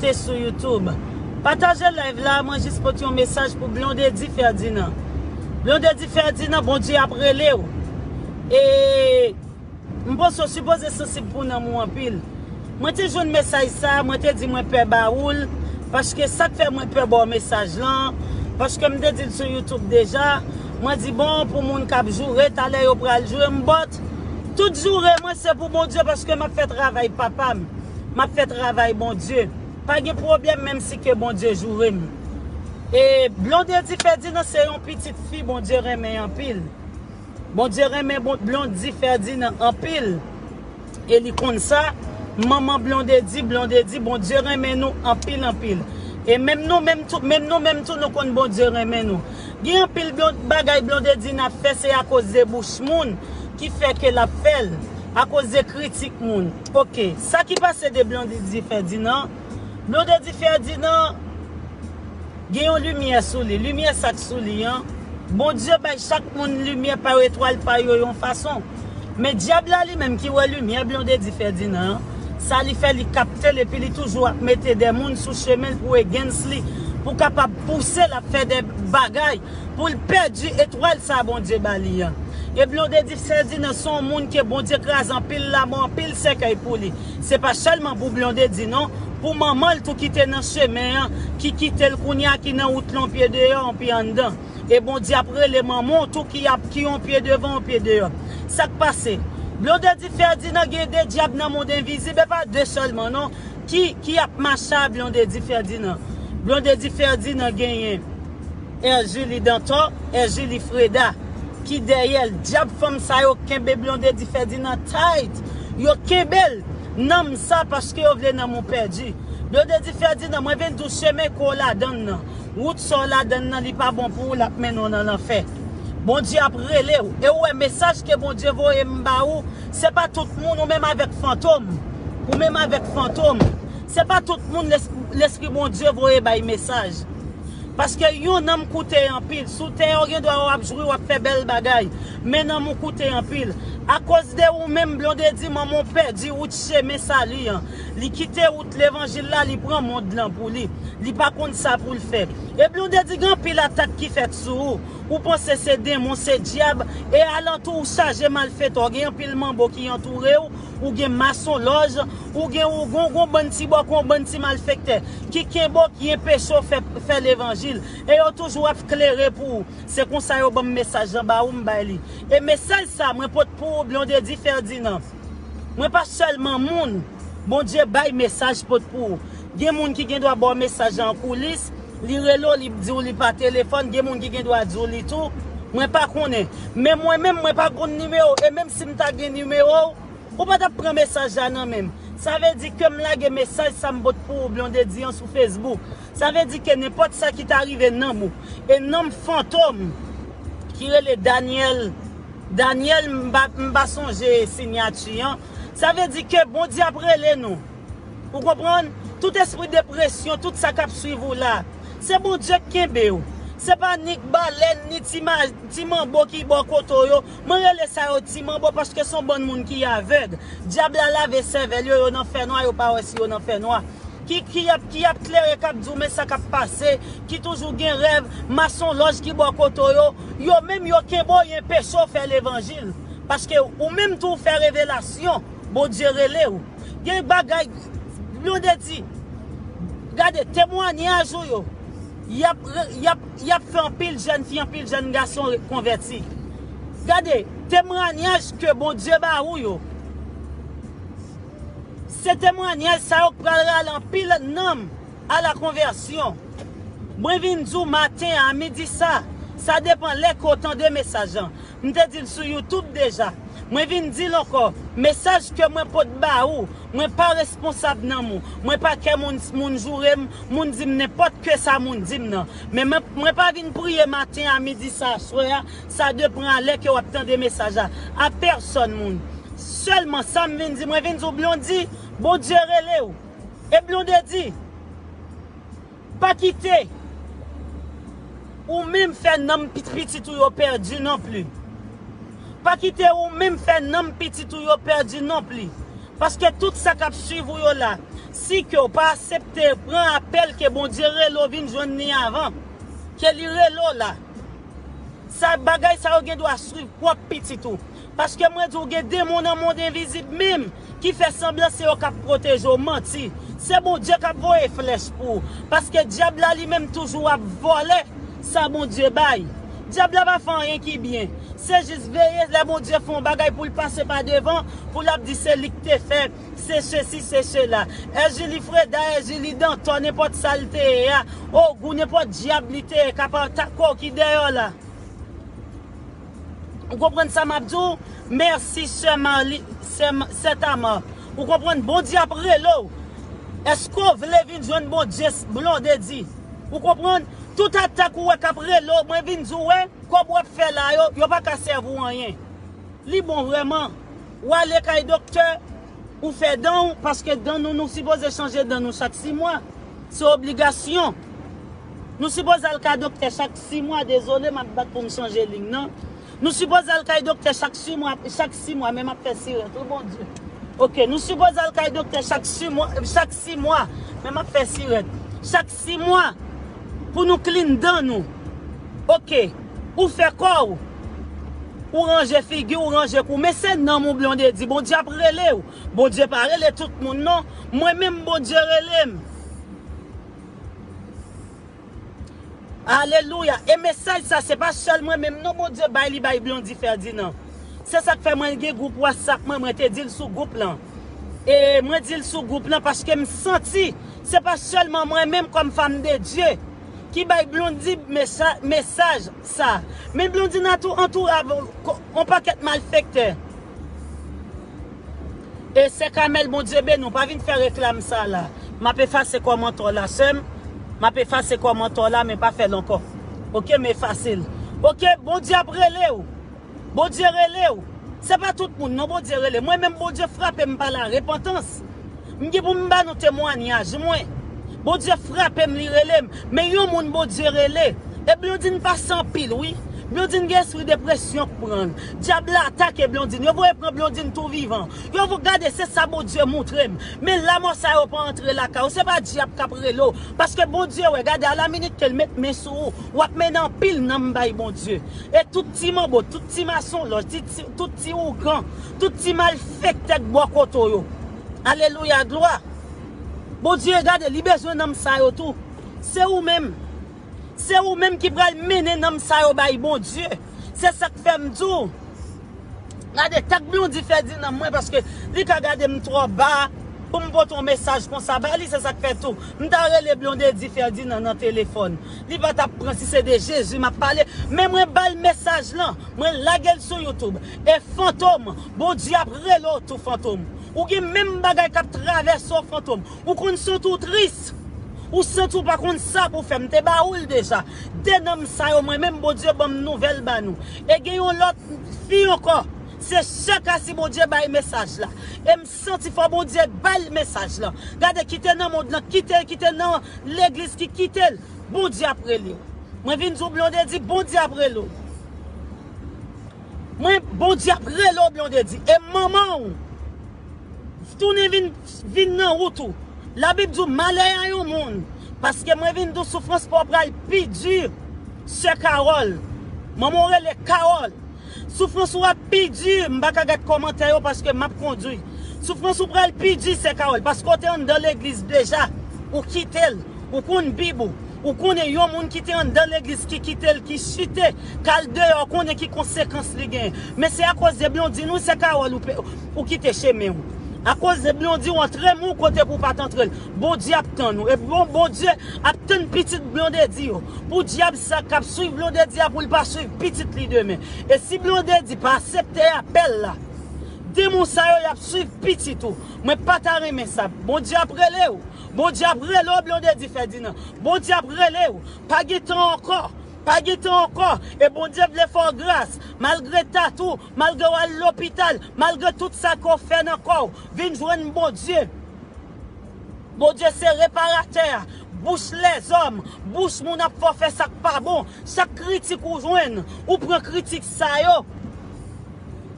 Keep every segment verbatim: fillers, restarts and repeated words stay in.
te sou YouTube. Pataje live la, mwen jis pote yon mesaj pou Blondedy Ferdinand. Blondedy Ferdinand, Bondye ap rele w. E m panse w sipoze sansib pou nanm ou anpil. Mwen te jwenn mesaj sa, mwen te di mwen pè ba ou l, paske sa k fè mwen pè ba w mesaj lan, paske m te di l sou YouTube deja, mwen di bon, pou moun k ap joure, talè yo pral joure m, but tout joure mwen se pou Bondye, paske m ap fè travay papa m, m ap fè travay Bondye. Pa gen pwoblèm, menm si ke Bondye joure m. E Blondedy Ferdinand se yon pitit fi Bondye renmen anpil. Bondye renmen bon, Blondedy Ferdinand anpil. E li konn sa. Manman Blondedy, Blondedy, Bondye renmen nou anpil, anpil. E menm nou menm tou, menm nou menm tou, nou konn Bondye renmen nou. Gen anpil blon- bagay Blondedy n ap fè, se akoz de bouch moun ki fè ke l ap fè l. Akoz de kritik moun. Oke, sa ki pase de Blondedy Ferdinand? Blondedy Ferdinand gen yon limyè sou li. Limyè sa k sou li an, Bondye bay chak moun limyè pa yo, etwal pa yo yon fason. Men dyab la li menm ki wè limyè Blondedy Ferdinand an, sa li fè, li kapte l epi li toujou ap mete de moun sou chemen l pou against li, pou kapab pouse l ap fè de bagay pou l pèdi etwal sa Bondye ba li an. E Blondedy Ferdinand se yon moun ke Bondye kraze anpil lanmò, anpil sèkèy pou li. Se pa sèlman pou Blondedy non, pou manman l tou ki te nan chemen an, ki kite l kounye a, ki nan wout lan, yon pye deyò, yon pye anndan. E Bondye ap rele manman w tou ki ap, ki yon pye devan, yon pye deyò. Sa k pase? Blondedy Ferdinand gen de dyab nan mond envizib, e pa de sèlman non, ki, ki ap mache a Blondedy Ferdinand. Blondedy Ferdinand genyen Erjulie Dantor, Erjulie Freda, ki dèyè l. Dyab fanm sa yo kenbe Blondedy Ferdinand tight. Yo kenbe l. Nanm sa paske yo vle nanm ou pèdi. Blondedy Ferdinand, mwen vin di w chemen ke w ladann nan, wout sa w ladann nan, li pa bon pou ou, l ap mennen w nan lanfè. Bondye ap rele w. E w wè mesaj ke Bondye voye m ba ou, se pa tout moun, ou menm avèk fantom. Ou menm avèk fantom. Se pa tout moun les- lespri Bondye voye bay mesaj. Paske yon nanm koute anpil. Sou tè a w gen dwa w ap joure, w ap fè bèl bagay. Men nanm ou koute anpil. Akoz de ou menm, Blondedy, manman w pèdi wout chemen sali an. Li kite wout levanjil la, li pran mond lan pou li. Li pa konn sa pou l fè. E Blondedy, gen anpil atak ki fèt sou ou. Ou panse se denmon, se dyab. E alantou ou chaje malfetè. Ou gen anpil manbo ki antoure w. Ou gen masonlòj. Ou gen ou gon, gon bann ti bòkò, yon bann ti malfektè ki kenbe w, ki enpeche w fè, fè levanjil. E yo toujou ap klere pou ou. Se konsa yo ban m mesaj lan ba ou, m bay li. E mesaj sa, mwen pot pou ou, Blondedy Ferdinand. Mwen pa sèlman moun Bondye bay mesaj pot pou ou. Gen moun ki gen dwa ba w mesaj la an koulis, li rele w, li di w li pa telefòn, gen moun ki gen dwa di w li tou. Mwen pa konnen. Men mwen menm, mwen pa konn nimewo w, e menm si m ta gen nimewo w, ou pa t ap pran mesaj la nan men m. Sa vle di ke m lage mesaj sa m pot pou ou, Blondedy an, sou Facebook. Sa vle di ke nenpòt sa ki ta rive nanm ou, e nanm fantom ki rele Daniel, Daniel, m pa, m pa sonje siyati an. Sa vle di ke Bondye ap rele nou. Ou konprann? Tout espri depresyon, tout sa k ap swiv ou la, se Bondye k kenbe w. Se pa ni balèn, ni ti ma- ti manbo ki bò kote w yo. Mwen rele sa yo ti manbo paske se yon bann moun ki avèg. Dyab la lave sèvèl yo, yo nan fènwa, yo pa wè si yo nan fènwa. Ki, ki ap, ki ap klere, k ap di w men sa k ap pase, ki toujou gen rèv, masonlòj ki bò kote w yo, yo menm yo kenbe w, yo enpeche w fè levanjil. Paske ou menm tou w fè revelasyon, Bondye rele w. Gen bagay, Blondedy, gade, temwanyaj ou yo, y ap, y ap, y ap fè anpil jèn fi, anpil jèn gason re- konvèti. Gade, temwanyaj ke Bondye ba ou yo, se temwanyaj sa yo k pral rale anpil nanm a la konvèsyon. Mwen vin di w maten an, a midi sa, sa depann lè ke w tande mesaj lan. M te di l sou YouTube deja. Mwen vin di l ankò, mesaj ke mwen pot ba ou, mwen pa responsab nanm ou. Mwen pa kè moun, moun joure m, moun di m nenpòt ke sa moun di m nan. Men mwen, mwen pa vin priye maten a, midi sa, aswè a, sa depann a lè ke w ap tande mesaj la. A pèsòn moun. Sèlman sa m vin di, mwen vin di w, Blondedy, Bondye rele w. E Blondedy, pa kite ou menm fè nanm pit- pitit ou yo pèdi non pli. Pa kite ou menm fè nanm pitit ou yo pèdi non pli. Paske tout sa k ap swiv ou yo la, Si ke w pa aksepte pran apèl ke Bondye rele w vin jwenn li avan, ke li rele w la, sa, bagay sa yo gen dwa swiv pwòp pitit ou. Paske mwen di w, gen demon nan mond envizib menm ki fè sanblan se yo k ap pwoteje w, manti. Se Bondye k ap voye flèch pou ou. Paske dyab la li menm toujou ap vòlè sa Bondye bay. Dyab la pa fè anyen ki byen. Se jis veye lè Bondye fè yon bagay pou l pase pa devan, pou l ap di se li k te fè, se sesi, se sela. Èjili Freda, Èjili Dantò, nenpòt sa l te ye a, ogou, nenpòt dyab li te ye, k ap atake w ki dèyè w la. Ou konprann sa m ap di w? Mèsi, sè Marli, sè, sè Tama. Ou konprann? Bondye ap rele w. Èske w vle vin jwenn Bondye, Blondedy? Ou konprann? Tout atak ou wè k ap rele w, mwen vin di w, wè, kòb w ap fè la yo, yo pa ka sèvi w anyen. Li bon vrèman. W ale kay doktè, ou fè dan w, paske dan nou, nou sipoze chanje dan nou chak sis mwa. Se obligasyon. Nou sipoze al kay doktè chak sis mwa, dezole, m ap bat pou m chanje liy nan. Nou sipoze al kay doktè chak sis mwa, chak sis mwa, men m ap fè sirèt, wi, Bondye. Oke, nou sipoze al kay doktè chak sis mwa, chak sis mwa, men m ap fè sirèt. Chak sis mwa, pou nou clean dan nou. Oke, ou fè kò w, ou ranje figi w, ou ranje kou w, men se nanm ou, Blondedy, Bondye ap rele w. Bondye pa rele tout moun, non. Mwen menm, Bondye rele m. Alelouya. E mesaj sa, se pa sèl mwen menm, non, Bondye bay, li bay Blondy Ferdinand. Se sa k fè mwen gen gwoup WhatsApp mwen, mwen te di l sou gwoup lan. E mwen di l sou gwoup lan paske m santi, se pa sèlman mwen menm kòm fanm de Dye ki bay Blondy mesa-, mesaj sa. Men Blondy nan tou antoure avè w, ko-, yon pakèt malfektè. E sè Kamèl, Bondye beni w, pa vin fè reklam sa la. M ap efase kòmantè w la, sè m. M ap efase kòmantè w la, men pa fè l ankò. Oke, m efase l. Oke, Bondye ap rele w. Bondye rele w. Se pa tout moun, non, Bondye rele. Mwen menm, Bondye frape m pa larepantans. M gen pou m ba nou temwanyaj mwen. Bondye frape m, li rele m. Men yon moun Bondye rele. E Blondine pase anpil, wi. Blondine gen espri depresyon k pran l. Dyab la atake Blondine. Yo voye pran Blondine tou vivan. Yo vo-, gade, se sa Bondye moutre m. Men lanmò sa yo pa antre lakay ou. Se pa dyab k ap rele w. Paske Bondye wè, gade, alaminit ke l met men sou ou, w ap mennen anpil nanm bay Bondye. E tout ti manbo, tout ti masonlòj, ti, ti, tout ti ougan, tout ti malfektè k bò kote w yo. Alelouya, glwa. Bondye, gade, li bezwen nanm sa yo tou. Se ou menm. Se ou menm ki pral mennen nanm sa yo bay Bondye. Se sa k fè m di w. Gade, tag Blondy Ferdinand mwen, paske li ka gade m twò ba pou m pote yon mesaj konsa ba li, se sa k fè tou. M ta rele Blondy Ferdinand nan telefòn. Li pa t ap pran si se de Jezi m ap pale. Men mwen ba l mesaj lan. Mwen lage l sou YouTube. E Fantom, Bondye ap rele w tou, Fantom. Ou gen menm bagay k ap travèse w, Fantom. Ou konn santi w tris. Ou santi w pa konn sa pou w fè. M te ba ou l deja. De nanm sa yo, mwen menm, Bondye ban m nouvèl ba nou. E gen yon lòt fi ankò. Se sè Kasi Bondye bay mesaj la. E m santi fò Bondye bay l mesaj la. Gade, kite nan mond lan, kite, kite nan legliz ki kite l. Bondye ap rele w. Mwen vin di w, Blondedy, Bondye ap rele w. Mwen, Bondye ap rele w, Blondedy. E manman w, tounen vin, vin nan wout ou. Labib di w, malè a yon moun. Paske mwen vin di w, soufrans pa w pral pi di. Sè Carole. Manman w rele Carole. Soufrans ou ap pi di, m pa ka gad kòmantè yo paske m ap kondui. Soufrans ou pral pi di, sè Carole, paske w te anndan legliz deja. Ou kite l. Ou konn Bib ou. Ou konnen yon moun ki te anndan legliz ki kite l, ki chite, k al deyò, ou konnen ki konsekans li genyen. Men se akoz de Blondine, wi, sè Carole, ou pe-, ou kite chemen w. Akoz de Blondine, w antre moun kote pou w pa t antre l. Bondye ap tann ou. E bon, Bondye ap tann pitit Blondedy yo. Pou dyab sa k ap swiv Blondedy a, pou l pa swiv pitit li demen. E si Blondedy pa aksepte apèl la, demon sa yo, y ap swiv pitit ou. Mwen pa ta renmen sa. Bondye ap rele w. Bondye ap rele w, Blondedy Ferdinand. Bondye ap rele w. Pa gen tan ankò. Pa gen tan ankò. E Bondye vle fè w gras. Malgre tatou, malgre w al lopital, malgre tout sa ke w fè nan kò w, vin jwenn Bondye. Bondye se reparatè a. Bouch lèzòm, bouch moun ap fè w fè sa k pa bon. Chak kritik ou jwenn, ou pran kritik sa yo.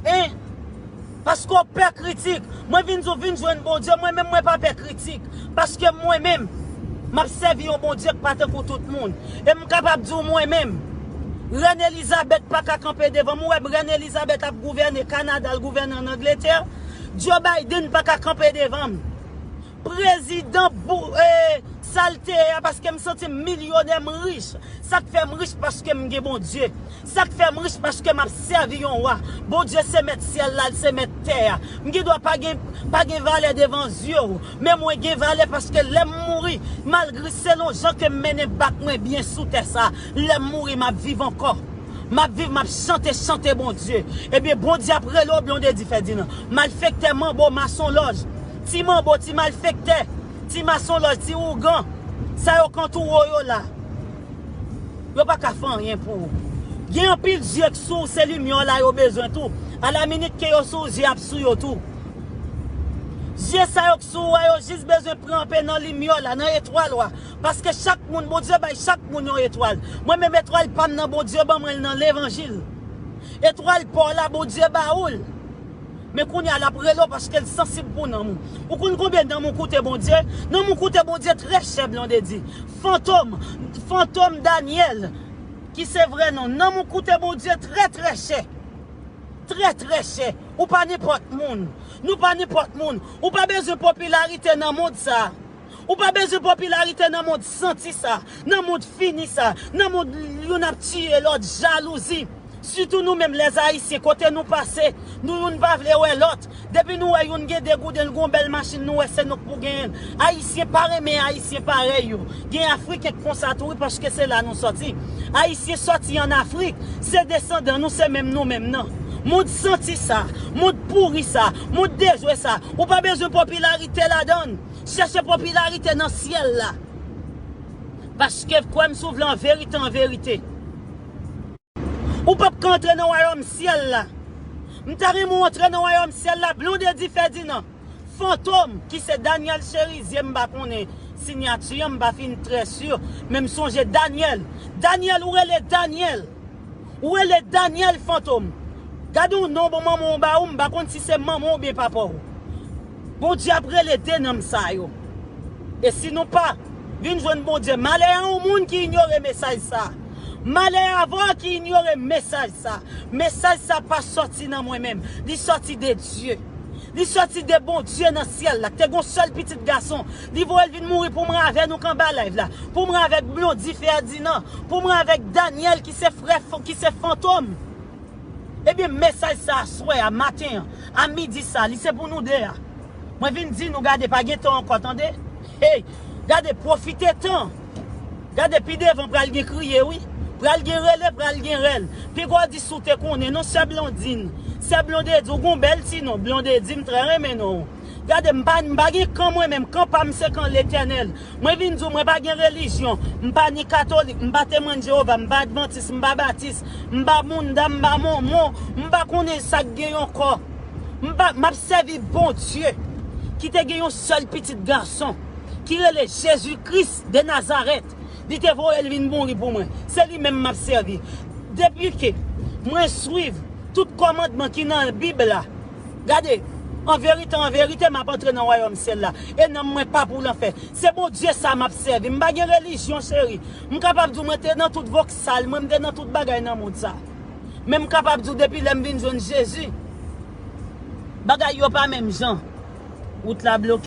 En? Paske w pè kritik. Mwen vin di w vin jwenn Bondye, mwen menm mwen pa pè kritik. Paske mwen menm, m ap sèvi yon Bondye k pa tankou tout moun. E m kapab di w mwen menm, Rèn Elizabèt pa ka kanpe devan m. Ou wè Rèn Elizabèt ap gouvène Kanada, l gouvène ann Angletè. Joe Biden pa ka kanpe devan m. Prezidan bou, e, sa l te ye a, paske m santi m milyonè, m rich. Sa k fè m rich paske m gen Bondye. Sa k fè m rich paske m ap sèvi yon wa. Bondye se mèt syèl la, l se mèt tè a. M gen dwa pa gen, pa gen valè devan zye w, men mwen gen valè paske lè m mouri, malgre selon jan ke m mennen bak mwen byen sou tè sa, lè m mouri, m ap viv ankò. M ap viv, m ap chante, chante Bondye. Ebyen, Bondye ap rele w, Blondedy Ferdinand. Malfektè, manbo, masonlòj, ti manbo, ti malfektè, ti masonlòj, ti ougan. Sa yo k antoure w yo la, yo pa ka fè anyen pou ou. Gen anpil zye k sou w, se limyè w la yo bezwen tou. Alaminit ke yo sou w, zye ap sou yo tou. Zye sa yo k sou w a, yo jis bezwen pran anpe nan limyè w la, nan etwal w a. Paske chak moun, Bondye bay chak moun yon etwal. Mwen menm, etwal pa m nan, Bondye ban mwen l nan levanjil. Etwal pa w la, Bondye ba ou l. Men kounye a, l ap rele w paske l sansib pou nanm ou. Ou konn konbyen nanm ou koute Bondye? Nanm ou koute Bondye trè chè, Blondedy. Fantom, Fantom Daniel, ki se vrè non. Nanm ou koute Bondye trè, trè chè. Trè, trè chè. Ou pa nenpòt moun. Nou pa nenpòt moun. Ou pa bezwen popilarite nan mond sa. Ou pa bezwen popilarite nan mond santi sa, nan mond fini sa, nan mond youn ap tiye lòt, jalouzi. Sitou nou menm lèzayisyen, kote nou pase, nou youn pa vle wè lòt. Depi nou wè youn gen de gouden, l gon bèl machin, nou wè se nou k pou genyen l. Ayisyen pa renmen Ayisyen parèy yo. Gen Afriken k konsa tou wi, paske se la nou sòti. Ayisyen sòti ann Afrik, se desandan nou, se menm nou menm nan. Mond santi sa, mond pouri sa, mond dejwe sa, ou pa bezwen popilarite ladan l. Chèche popilarite nan syèl la. Paske kwè m si w vle an verite, an verite, ou p ap ka antre nan wayòm syèl la. M ta renmen w antre nan wayòm syèl la, Blondedy Ferdinand. Fantom, ki se Daniel Cherizier, m pa konnen siyati an, m pa fin trè si, men m sonje Daniel. Daniel, ou rele Daniel. Ou rele Daniel Fantom. Gade yon non bon manman w ba ou, m pa konn si se manman w oubyen papa w. Bondye ap rele de nanm sa yo. E si nou pa vin jwenn Bondye, malè a yon moun ki inyore mesaj sa. Malè avè w ki inyore mesaj sa. Mesaj sa pa sòti nan mwen menm. Li sòti de Dye. Li sòti de Bondye nan syèl la, k te gon sèl pitit gason. Li voye l vin mouri pou mwen avè nou k anba live la. Pou mwen avèk Blondy Ferdinand. Pou mwen avèk Daniel ki se frè, ki se Fantom. Ebyen, mesaj sa aswè a, maten an, a midi sa, li se pou nou de a. Mwen vin di nou, gade, pa gen tan ankò, tande. Hey, gade, pwofite tan. Gade, pi devan pral gen kriye, wi. Pral gen rele, pral gen rèl. Piga w di si w te konnen, non, sè Blondine. Sè Blondedy, ou gon bèl ti non, Blondedy, m trè renmen non w. Gade, m pa, m pa gen kan mwen menm, kan pa m se kan Letènèl. Mwen vin di w, mwen pa gen relijyon. M pa ni katolik, m pa Temwen Jewova, m pa advantis, m pa batis, m pa mouda, m pa mòmon, m pa konnen sa k gen yon kò. M pa, m ap sèvi Bondye ki te gen yon sèl pitit gason ki rele Jezi Kris de Nazarèt. Li te voye l vin mouri pou mwen. Se li menm m ap sèvi. Depi ke mwen swiv tout kòmandman ki nan Bib la, gade, an verite, an verite, m ap antre nan wayòm syèl la. E nanm mwen pa pou lanfè. Se Bondye sa m ap sèvi. M pa gen relijyon, cheri. M kapab di w mwen te nan tout voksal, mwen m te nan tout bagay nan mond sa. Men m kapab di w depi lè m vin jwenn Jezi, bagay yo pa menm jan. Wout la bloke.